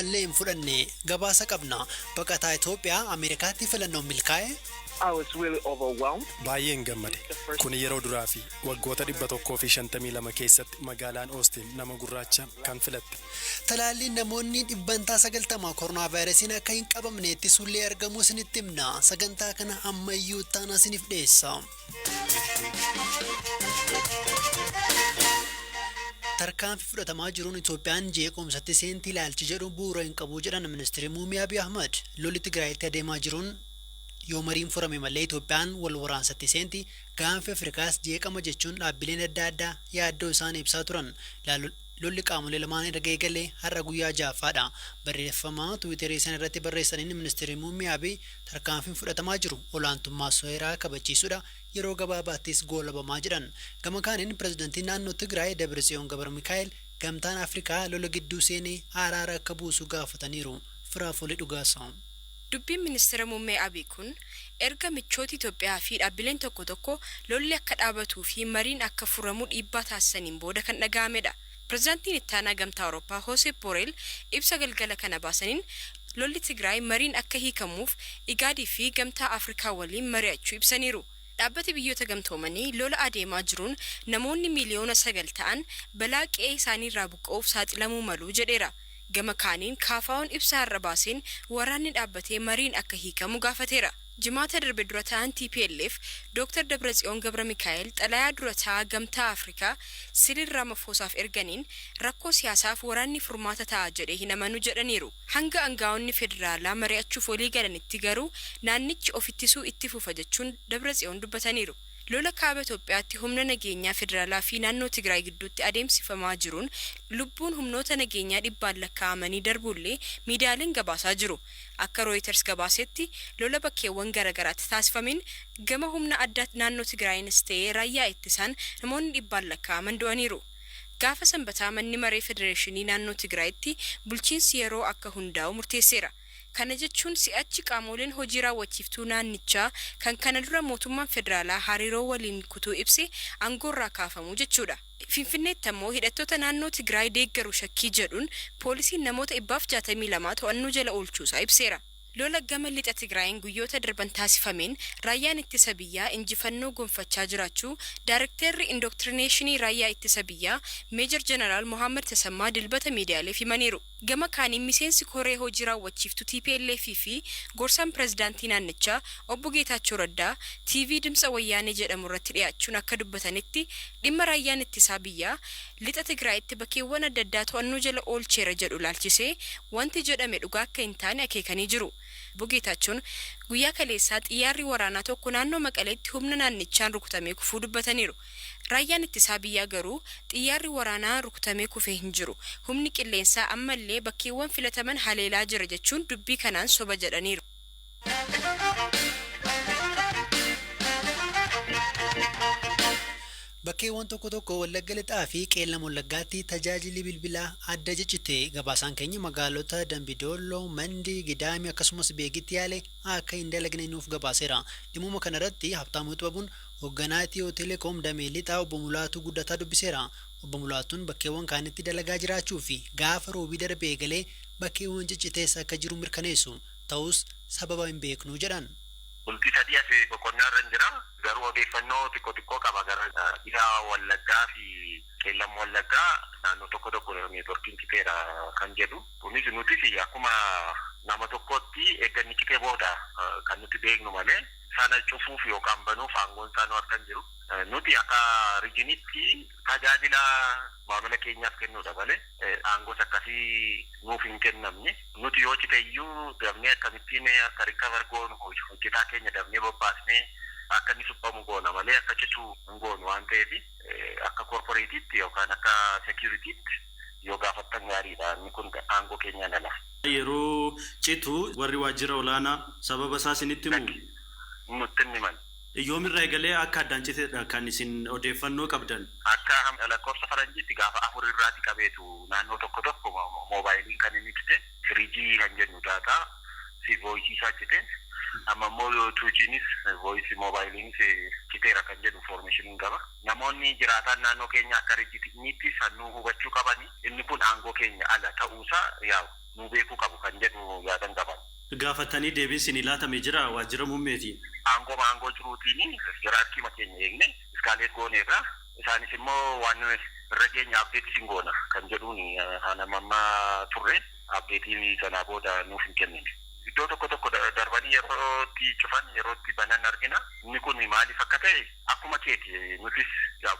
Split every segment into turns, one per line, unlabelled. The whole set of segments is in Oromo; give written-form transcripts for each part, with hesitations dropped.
Ammallee hin fudhanne, gabaasa qabna. Baqataa Itoophiyaa Ameerikaatti filannoon milkaa'e.
I was really overwhelmed.
Baay'een gammade. Kuni yeroo duraa fi waggoota 152 keessatti magaalaan Oostiin nama gurraacha kan filatte.
Talaalliin namoonni 90% koronaa vaayirasiin akka hin qabamne ittisuullee argamuu isinitti himna. Sagantaa kana ammayyuu ittaanaa isiniif dhiyeessa. Tarkaanfii fudhatamaa jiruun Itoophiyaan jeequmsatti seentii ilaalchi jedhu bu'uura hin qabu jedhan Ministeerri Muummee Abiy Ahmad. Lolli Tigraayitti adeemaa jiruun yoo mariin furame malee Itoophiyaan wal waraansatti seenti, gaanfi Afrikaas jeeqama jechuun dhaabbileen adda addaa yaaddoo isaan ibsaa turan. Lolli qaamolee lamaan erga eegalee har'a guyyaa ja'affaadha. Barreeffama Tiwiiterii isaan irratti barreessaniin Ministeerri Muummee Abiy tarkaanfiin fudhatamaa jiru olaantummaa seeraa kabachiisuudha, yeroo gabaabaattis goolabamaa jedhan. Gama kaaniin pirezidantiin naannoo Tigraay Dabratsiyoon Gabra Mikaa'el gamtaan Afrikaa lola gidduu seenee araara akka buusu gaafataniiru. Firaafolee Dhugaasaa.
Dubbiin Ministeera Muummee Abiy kun erga michooti Itoophiyaa fi dhaabbileen tokko tokko lolli akka dhaabatuu fi mariin akka furamu dhiibbaa taasisaniin booda kan dhaga'amedha. Pirezidaantiin ittaanaa Gamtaa Awurooppaa Hoosep Boreel ibsa galgala kana baasaniin lolli Tigraay mariin akka hiikamuuf Igaadii fi Gamtaa Afrikaa waliin mari'achuu ibsaniiru. Dhaabbati Biyyoota Gamtoomanii lola adeemaa jiruun namoonni miiliyoona 9 ta'an balaa qe'ee isaaniirraa buqqa'uuf saaxilamuu malu jedheera. Gama kaaniin KFO'n ibsa har'a baaseen waraanni dhaabbatee mariin akka hiikamu gaafateera. Jimaata darbe dura ta'an TPLF Dr. Dabratsiyoon Gabra Mikaa'el xalayaa dura ta'aa Gamtaa Afrikaa Siriil Ramaphosaaf erganiin rakkoo siyaasaaf waraanni furmaata ta'a jedhee hin amanu jedhaniiru. Hanga aangaa'onni federaalaa mari'achuuf walii galanitti garuu naannichi of ittisuu itti fufa jechuun Dabratsiyoon dubbataniiru. Lola kaaba Itoophiyaatti humna nageenyaa federaalaa fi naannoo Tigraay gidduutti adeemsifamaa jiruun lubbuun humnoota nageenyaa dhibbaan lakkaa'amanii darbuullee miidiyaaleen gabaasaa jiru. Akka Reuters gabaasetti lola bakkeewwan garaagaraatti taasifameen gama humna addaa naannoo Tigraayinis ta'ee raayyaa ittisaan namoonni dhibbaan lakkaa'aman du'aniiru. Gaafa Sanbataa manni maree federeeshinii naannoo Tigraayitti bulchiinsi yeroo akka hundaa'u murteesseera. Kana jechuun si'achi qaamoleen hojii raawwachiiftuu naannichaa kan kana dura mootummaan federaalaa hariiroo waliin kutuu ibse aangoorraa kaafamuu jechuudha. Finfinneetti ammoo hidhattoota naannoo Tigraay deeggaru shakkii jedhuun poolisiin namoota 162 to'annoo jala oolchuusaa ibseera. Lola gama lixa Tigraayin guyyoota darban taasifameen raayyaan ittisa biyyaa injifannoo gonfachaa jiraachuu Daarekteerri Indoktrineeshinii raayyaa ittisa biyyaa Meejar Jeneraal Mohaammed Tasammaa Dilbata miidiyaaleef himaniiru. Gama kaaniin miseensi koree hojii raawwachiiftuu TPLF fi gorsaan pirezidaantii naannichaa obbo Geetaachoo Raddaa TV Dimtsa Wayyaanee jedhamu irratti dhiyaachuun akka dubbatanitti dhimma raayyaan ittisaa biyyaa lixa Tigraayitti bakkeewwan adda addaa to'annoo jala oolcheera jedhu ilaalchisee wanti jedhame dhugaa akka hin taane akeekanii jiru. Obbo Geetaachoon guyyaa kaleessaa xiyyaarri waraanaa tokko naannoo Maqaleetti humna naannichaan rukutamee kufuu dubbataniiru. Raayyaan ittisaa biyyaa garuu xiyyaarri waraanaa rukutamee kufee hin jiru, humni qilleensaa ammallee bakkeewwan filataman haleelaa jira jechuun dubbii kanaan soba jedhaniiru.
Bakkeewwan tokko tokko Wallagga Lixaa fi Qeellam Wallaggaatti tajaajilli bilbilaa adda ciccite. Gabaasaan keenya magaalota Dambidolloo, Mandii, Gidaamii akkasumas Beegitti yaale akka hin dalagne nuuf gabaaseera. Dhimmuma kanarratti Habtaamuu Xibabuun hoogganaa Itiyoo Telekoom damee lixaa obbo Mulaatuu Guddataa dubbiseera. Obbo Mulaatuun bakkeewwan kaanitti dalagaa jiraachuu fi gaafa roobii darbe eegalee bakkeewwan ciccitees akka jiru mirkaneessu. Ta'us sababa hin beeknu jedhan.
Bultii 3 as boqonnaa irra jira. Garuu odeeffannoo xiqqoo xiqqoo qaba, gara dhiha Wallaggaa fi Qeellam Wallaggaa naannoo tokko tokko neetworkiin citeera kan jedhu. Kunis nutis akkuma nama tokkootti erga inni citee booda kan nuti beeknu malee sana cufuuf yookaan banuuf aangoon isaa nu harka hin jiru. Nuti akka riijinitti tajaajila maamila keenyaaf kennuudha malee aangoos akkasii nuuf hin kennamne. Nuti yoo cite iyyuu dafnee akkamittiin akka recover goonu hojjetaa keenya dafnee bobbaasnee akka inni suphamu goona malee akka citu hin goonu waan ta'eef, akka corporateiitti yookaan akka securityitti yoo gaafattan gaariidha. Inni kun aangoo keenyaan ala.
Yeroo citu warri waajjira olaanaa sababa isaa isinitti himu?
Nutti hin himan.
Yoomirraa eegalee akka addaan citedha kan isin odeeffannoo qabdan?
Akka lakkoofsa faranjiitti gaafa 4 irraati qabeetu naannoo tokko tokko moobaayiliin kan inni cite, 3G kan jennu data fi voiceii isaa cite. Amma immoo 2Gnis voiceii moobaayiliinis citeera kan jedhu information qaba. Namoonni jiraataan naannoo keenya akka riijiniitti sannuu hubachuu qabani, inni kun aangoo keenya ala ta'uusaa yaa'u. nu beekuu qabu kan jedhu yaadan qaban.
Gaafatanii deebiin isinii laatame jira waajjira muummeeti.
Aangoo aangoo jiruutiin hierarchy keenya eegne escalate gooneerra, isaanis immoo waan irra keenya update isin goona kan jedhuun hanama ammaa turre, update sanaa booda nuuf hin kennine. Iddoo tokko tokko darbanii yeroo itti cufan, yeroo itti banan argina. Inni kun maaliif akka ta'e akkuma keeti nutis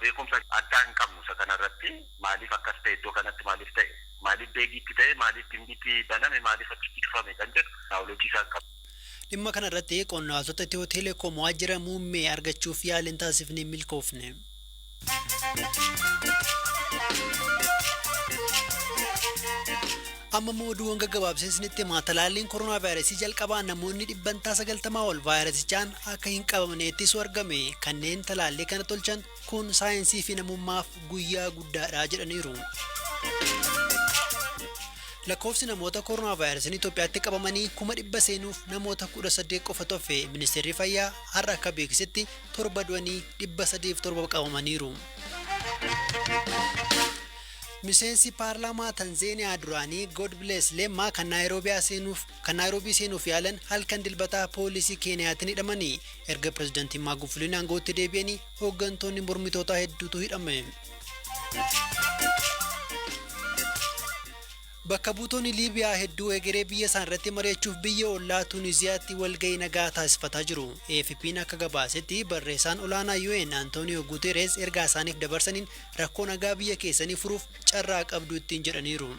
beekumsa addaa hin qabnu isa kanarratti. Maaliif akkas ta'e, iddoo kanatti maaliif ta'e, maaliif Beegiitti ta'e, maaliif Gimbiitti baname, maaliif achitti cufame kan jedhu knowledge isaan qabu.
Dhimma kana irratti qondaaltota Itiyoo Teleekoom waajjira muummee argachuuf yaaliin taasifne hin milkoofne. Amma immoo oduuwwan gaggabaabsee isinitti himaa. Talaalliin koronaa vaayirasii jalqabaa namoonni 90% ol vaayirasichaan akka hin qabamne ittisuu argame. Kanneen talaallii kana tolchan kun saayinsii fi namummaaf guyyaa guddaadha jedhaniiru. Lakkoofsi namoota koronaa vaayirasiin Itoophiyaatti qabamanii 100,000 seenuuf namoota 18 qofa hafe. Ministeerri fayyaa har'a akka beeksisetti 7 du'anii 307 qabamaniiru. Miseensi paarlaamaa Tanzeeniyaa duraanii Godbless Lemmaa kan Naayiroobii seenuuf yaalan halkan Dilbataa poolisii Keeniyaatiin hidhamanii. Erga pirezidaantiin Maagufuliin aangootti deebi'anii hooggantoonni mormitootaa hedduutu hidhame. Bakka buutonni Liibiyaa hedduu egeree biyya isaan irratti mari'achuuf biyya ollaa Tuuniziyaatti walgahii nagaa taasifataa jiru. AFP'n akka gabaasetti barreessaan olaanaa UN Antonio Guterres ergaa isaaniif dabarsaniin rakkoo nagaa biyya keessanii furuuf carraa qabdu ittiin jedhaniiru.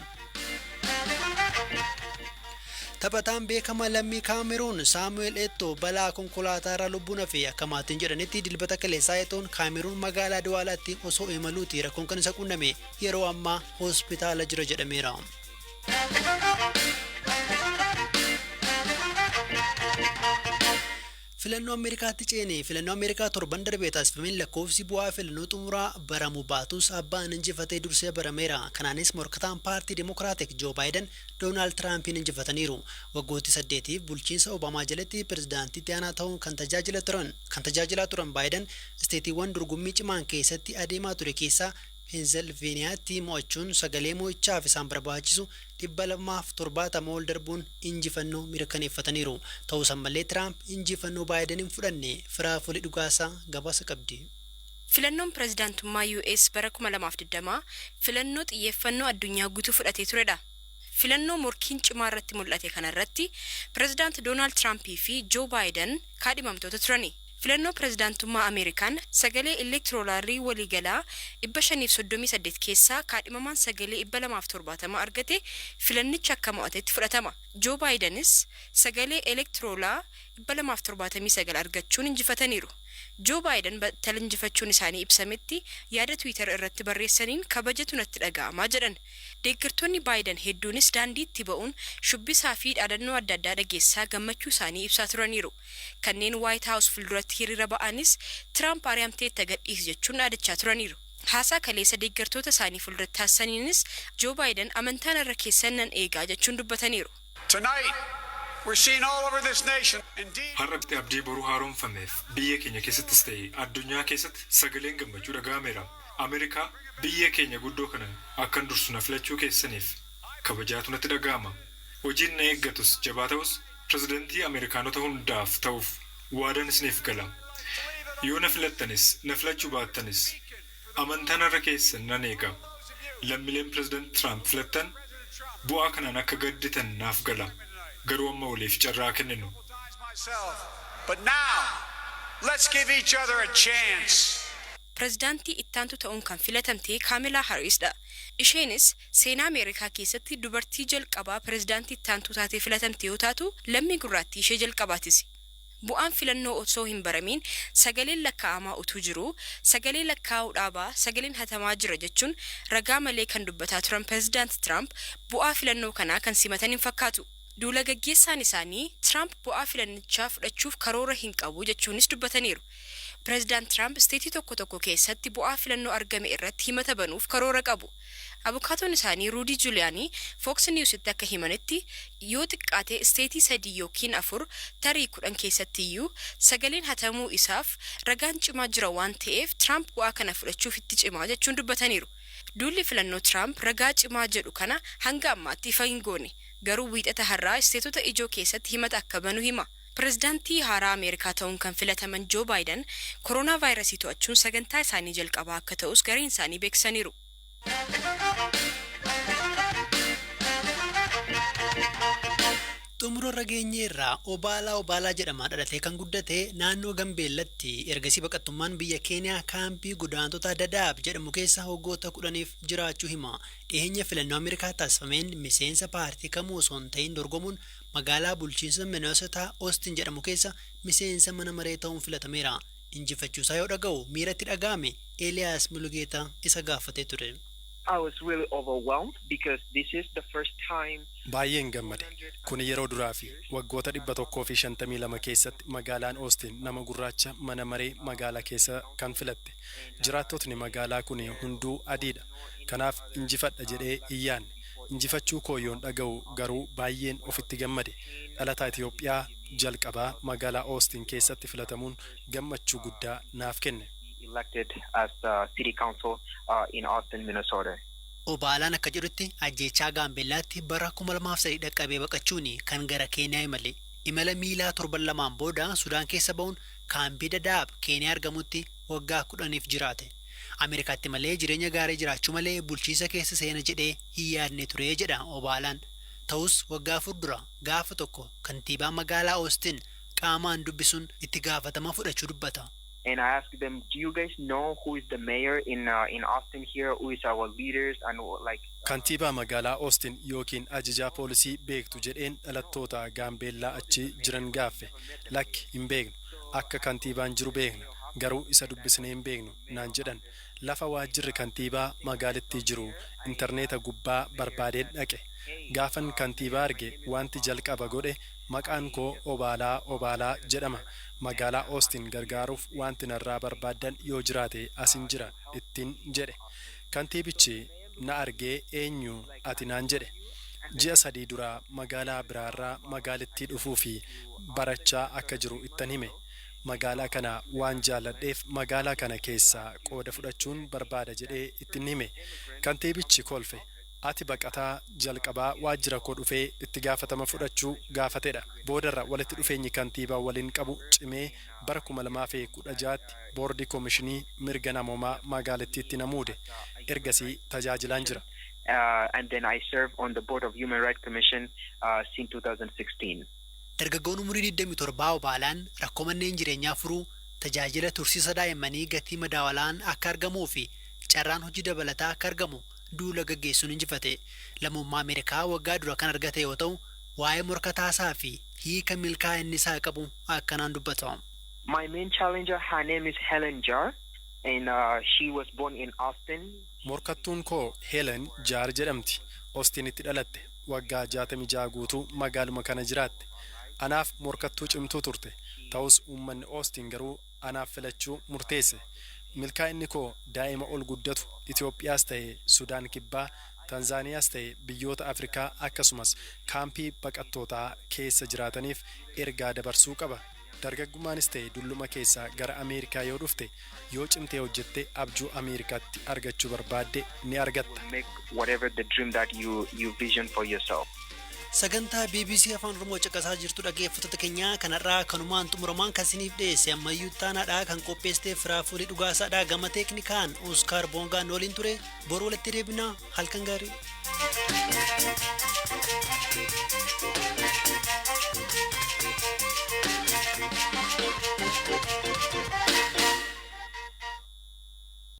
Taphataan beekamaa lammii Kaameruun Saamu'eel Eto'o balaa konkolaataa irraa lubbuun hafe. Akka maatiin jedhanitti Dilbata kaleessaa Eto'oon Kaameruun magaalaa Duwaalaatti osoo imaluuti rakkoon kan isa qunname. Yeroo ammaa hospitaala jira jedhameera. Filannoo Ameerikaatti ceene. Filannoo Ameerikaa torban darbee taasifameen lakkoofsi bu'aa filannoo xumuraa baramu baatus abbaan injifatee dursee barameera. Kanaanis morkataan paartii Dimokiraatik Joo Baayiden Doonaald Tiraampiin injifataniiru. Waggooti 8f bulchiinsa Obaamaa jalatti pirezidaantii itti aanaa ta'uun kan tajaajilaa turan Baayiden isteetiiwwan dorgommii cimaan keessatti adeemaa ture keessaa Peensilveeniyaatti mo'achuun sagalee mo'ichaaf isaan barbaachisu 270 ol darbuun injifannoo mirkaneeffataniiru. Ta'us ammallee Tiraamp injifannoo Baayiden hin fudhanne. Firaafolii Dhugaasaa gabaasa qabdi.
Filannoon pirezidaantummaa US bara 2020 filannoo xiyyeeffannoo addunyaa guutuu fudhatee turedha. Filannoo morkiin cimaa irratti mul'ate kanarratti pirezidaant Doonaald Tiraampii fi Joo Baayiden kaadhimamtoota turani. Filannoo pirezidaantummaa Ameerikaan sagalee elektiroolaarii waliigalaa 538 keessaa kaadhimamaan sagalee 270 argate filannicha akka mo'atetti fudhatama. Joo Baayidenis sagalee elektiroolaa 279 argachuun injifataniiru. Joo Baayiden battala injifachuun isaanii ibsametti yaada Tiwiitar irratti barreessaniin kabajatu natti dhaga'amaa jedhan. Deeggartoonni Baayiden hedduunis daandiitti ba'uun shubbisaa fi dhaadannoo adda addaa dhageessaa gammachuu isaanii ibsaa turaniiru. Kanneen Waayit Haawus fuulduratti hiriira ba'anis Tiraamp ari'amteetta, gadhiisi jechuun dhaadachaa turaniiru. Haasaa kaleessa deeggartoota isaanii fuulduratti taasisaniinis Joo Baayiden amantaan irra keessan nan eegaa jechuun dubbataniiru.
Tonight, we're seeing all over this nation. Indeed,
Har'a abdii boruu haaromfameef biyya keenya keessattis ta'e addunyaa keessatti sagaleen gammachuu dhaga'ameera. Ameerikaa biyya keenya guddoo kana akkan dursu na filachuu keessaniif kabajaatu natti dhaga'ama. Hojiin na eeggatus jabaa ta'us pirezidantii Ameerikaanota hundaaf ta'uuf waadaan isiniif gala. Yoo na filattanis na filachuu baattanis amantaan har'a keessan nan eega. Lammiileen pirezidantii Tiraamp filattan bu'aa kanaan akka gadditan naaf gala. Garuu amma waliif carraa kenninu.
Myself. But now, let's give each other a chance.
Pirezidaantii ittaantu ta'uun kan filatamte Kaamelaa Hariisdha. Isheenis seenaa Ameerikaa keessatti dubartii jalqabaa pirezidaantii ittaantuu taatee filatamte yoo taatu, lammii gurraattii ishee jalqabaatis. Bu'aan filannoo osoo hin baramiin sagaleen lakkaa'amaa utuu jiruu sagalee lakkaa'uu dhaabaa, sagaleen hatamaa jira jechuun ragaa malee kan dubbataa turan pirezidaanti Tiraamp bu'aa filannoo kanaa kan simatan hin fakkaatu. Duula gaggeessaan isaanii Tiraamp bu'aa filannichaa fudhachuuf karoora hin qabu jechuunis dubbataniiru. Pireezidaant Tiraamp isteetii tokko tokko keessatti bu'aa filannoo argame irratti himata banuuf karoora qabu. Abukaatoon isaanii Ruudii Juliyaanii Fox Newsitti akka himanitti, yoo xiqqaate isteetii sadii yookiin afur, tarii 10 keessatti iyyuu sagaleen hatamuu isaaf ragaan cimaa jira waan ta'eef Tiraamp bu'aa kana fudhachuuf itti cimaa jechuun dubbataniiru. Duulli filannoo Tiraamp ragaa cimaa jedhu kana hanga ammaatti ifa hin goone. Garuu Wiixata har'aa isteetota ijoo keessatti himata akka banu hima. Pireezidaantii haaraa Ameerikaa ta'uun kan filataman Joo Baayiden koronaa vaayirasii to'achuun sagantaa isaanii jalqabaa akka ta'us gareen isaanii beeksisaniiru.
Xumura irra geenyeerraa. Obaalaa Obaalaa jedhama. Dhalatee kan guddate naannoo Gambeellatti. Ergasii baqattummaan biyya Keeniyaa kaampii godaantota Dadaab jedhamu keessa waggoota 10f jiraachuu hima. Dhiheenya filannoo Ameerikaa taasifameen miseensa paartii kamuu osoo hin ta'in dorgomuun magaalaa bulchiinsa Minnesota Austin jedhamu keessa miseensa mana maree ta'uun filatameera. Injifachuusaa yoo dhaga'u miiratti dhaga'ame Eeliyaas Mulugeetaa isa gaafatee ture.
I was really overwhelmed because this is the first time.
Baay'een gammade. Kun yeroo duraa fi waggoota 152 keessatti magaalaan Oostin nama gurraacha mana maree magaalaa keessa kan filatte. Jiraattotni magaalaa kun hunduu adiidha. Kanaaf injifadha jedhee hin yaadne. Injifachuu koo yoon dhaga'u garuu baay'een ofitti gammade. Dhalataa Itoophiyaa jalqabaa magaalaa Oostin keessatti filatamuun gammachuu guddaa naaf kenne.
Elected as the city council in Austin, Minnesota.
Obaalaan akka jedhutti, ajjeechaa Gaambeellaatti bara 2003 dhaqqabee baqachuun kan gara Keeniyaa imale. Imala miilaa torban 2n booda Sudaan keessa ba'uun kaampii Dadaab Keeniyaa argamutti waggaa 10f jiraate. Ameerikaatti malee jireenya gaarii jiraachuu malee bulchiinsa keessa seena jedhee hin yaadne ture jedha Obaalaan. Ta'us waggaa 4 dura gaafa tokko kantiibaa magaalaa Oostin qaamaan dubbisuun itti gaafatama fudhachuu dubbata.
And I asked them, "Do you guys know who is the mayor in Austin here? Who is our leaders?" And like.
Kantiibaa magaalaa Oostin yookiin ajajaa poolisii beektu jedheen dhalattoota Gaambeellaa achi jiran gaaffe. "Lakki, hin beeknu. Akka kantiibaan jiru beekna. Garuu isa dubbisnee hin beeknu," naan jedhan. Lafa waajjirri kantiibaa magaalittii jiru intarneeta gubbaa barbaadeen dhaqe. Gaafan kantiibaa arge wanti jalqaba godhe, "Maqaan koo Obaalaa Obaalaa jedhama. Magaalaa Oostin gargaaruuf wanti narraa barbaaddan yoo jiraate asin jira," ittiin jedhe. Kantiibichi na argee, "Eenyu ati?" naan jedhe. Ji'a 3 dura magaalaa biraarraa magaalittii dhufuu fi barachaa akka jiru ittan hime. Magaalaa kana waan jaalladheef magaalaa kana keessaa qooda fudhachuun barbaada jedhee ittiin hime. Kantiibichi kolfe. "Ati baqataa jalqabaa waajjira koo dhufee itti gaafatama fudhachuu gaafatedha." Boodarra walitti dhufeenyi kantiibaa waliin qabu cimee bara 2016tti boordii koomishinii mirga namoomaa magaalittiitti na muude. Ergasii tajaajilaan jira.
And then I serve on the board of Human Rights Commission since 2016.
Dargaggoon umurii 27 Obaalaan rakkoo manneen jireenyaa furuu, tajaajila tursiisa daa'immanii gatii madaawalaan akka argamuu fi carraan hojii dabalataa akka argamu duula gaggeessuun injifate. Lammummaa Ameerikaa waggaa dura kan argate yoo ta'u, waa'ee morkataasaa fi hiika milkaa'inni isaa qabu akkanaan dubbata.
My main challenger, her name is Helen Jar, and she was born in Austin.
Morkattuun koo Helen Jaar jedhamti. Oostinitti dhalatte. Waggaa 66 guutuu magaaluma kana jiraatte. Anaaf morkattuu cimtuu turte. Ta'us uummanni Oostin garuu anaaf filachuu murteesse. Milkaa'inni koo daa'ima ol guddatu Itoophiyaas ta'e Sudaan Kibbaa, Tanzaaniyaas ta'e biyyoota Afrikaa akkasumas kaampii baqattootaa keessa jiraataniif ergaa dabarsuu qaba. Dargaggummaanis ta'e dulluma keessaa gara Ameerikaa yoo dhufte, yoo cimtee hojjette, abjuu Ameerikaatti argachuu barbaadde ni argatta.
Make whatever the dream that you vision for yourself.
Sagantaa BBC Afaan Oromoo caqasaa jirtu, dhaggeeffattoota keenyaa. Kanarraa kanumaan xumuramaan. Kan isiniif dhiyeesse Ammayyuu Taanaadha. Kan qopheessite Firaafurii Dhugaasaadha. Gama teeknikaan Oskaar Boongaan waliin ture. Boru walitti deebinaa, halkan gaarii.